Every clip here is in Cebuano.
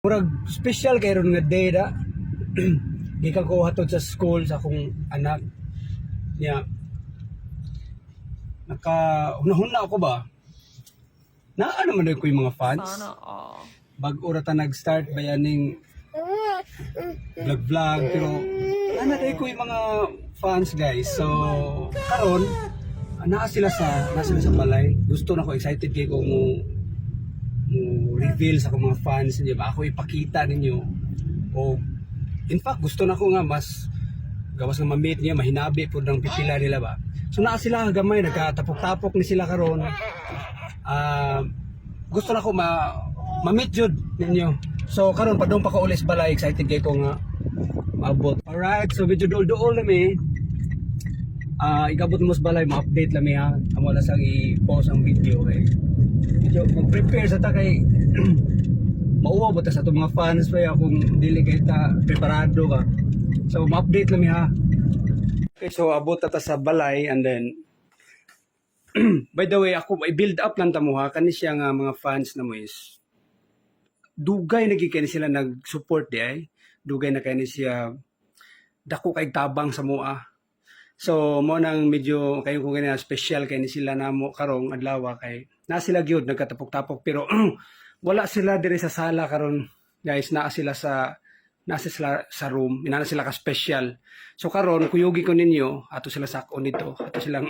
Murag special kay ron nga day da. Gikan ko hatod sa school sa akong anak niya. Naka hunahuna ako ba? Naa naman ko yung mga fans. Sana all. Bag-o ra ta nag-start ba yaning vlog vlog, pero ana day ko yung mga fans, guys. So karon naa sila sa balay. Gusto na ko, excited kay ko mo reveal sa akong mga fans niyo ba, ako ipakita ninyo. O in fact, gusto na ko nga mas gawas nga ma-meet niya, mahinabi pud ng pipila nila ba. So naa sila gamay, nagkatapok-tapok ni sila karon. Ah, gusto na ko ma-meet jud ninyo. So karon padung pa ko ulis balay, excited kay ko nga maabot. Alright, so medyo duol-duol na mi. Ah, ikabot mo sa balay, ma-update lang mi ha. Amo lang sang i-pause ang video kay medyo mag-prepare sa ta kay mauwa ba ta sa atong mga fans pa ya kung dili kay ta preparado ka. So ma-update lang mi ha. Okay, so abot ta sa balay and then, by the way, ako i-build up lang ta mo ha, kani siya nga mga fans na mo is dugay na gyud kay ni sila nag-support di ay. Dugay na kay ni siya, dako kay tabang sa mua. So mo nang medyo kayo kung ganyan special kay ni sila namo karong adlaw kay na sila gyud nagkatapok-tapok, pero wala sila diri sa sala karon, guys. Naa sila sa room, inana sila ka special. So karon kuyugi ko ninyo, ato sila sakon nito, ato silang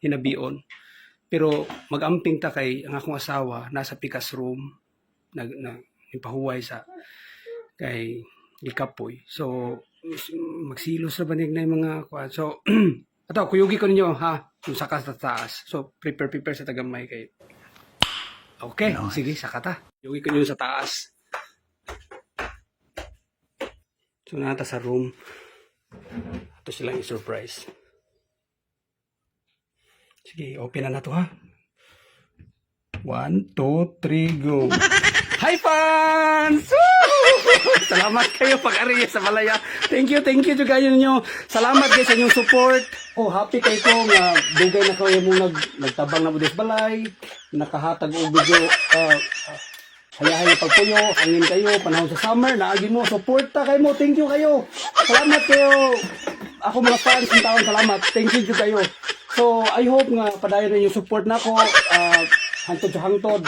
hinabion, pero magamping ta kay ang akong asawa nasa pikas room, nag na ipahuway sa kay gikapoy. So magsilos ra banig na yung mga kuan. So ato kuyugi ko ninyo ha, yung saka sa taas. So prepare prepare sa tagamay kay. Okay, sige, saka ta. Yugi ko ninyo sa taas. So nata sa room. Ato silang i-surprise. Sige, open na na to ha. One, two, three, go. Hi, fans! Woo! Salamat kayo pag-ari sa balaya. Thank you jud kayo ninyo. Salamat guys sa inyong support. Oh, happy kay ko nga dugay na kayo mo nagtabang na mo sa balay, nakahatag og video, hayahay nga pagpuyo, hangin kayo, panahon sa summer, naagi mo, suporta kayo mo, thank you kayo. Salamat kayo. Ako mga fans ng taon, salamat. Thank you jud kayo. So, I hope nga padayon na yung support nako, hangtod sa hangtod.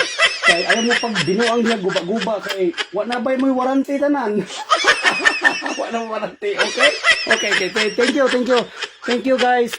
Kay ayaw mo pag binuang niya guba-guba kay wa na bay mo'y warranty tanan. Wa na warranty, okay? Okay. Thank you, thank you. Thank you, guys.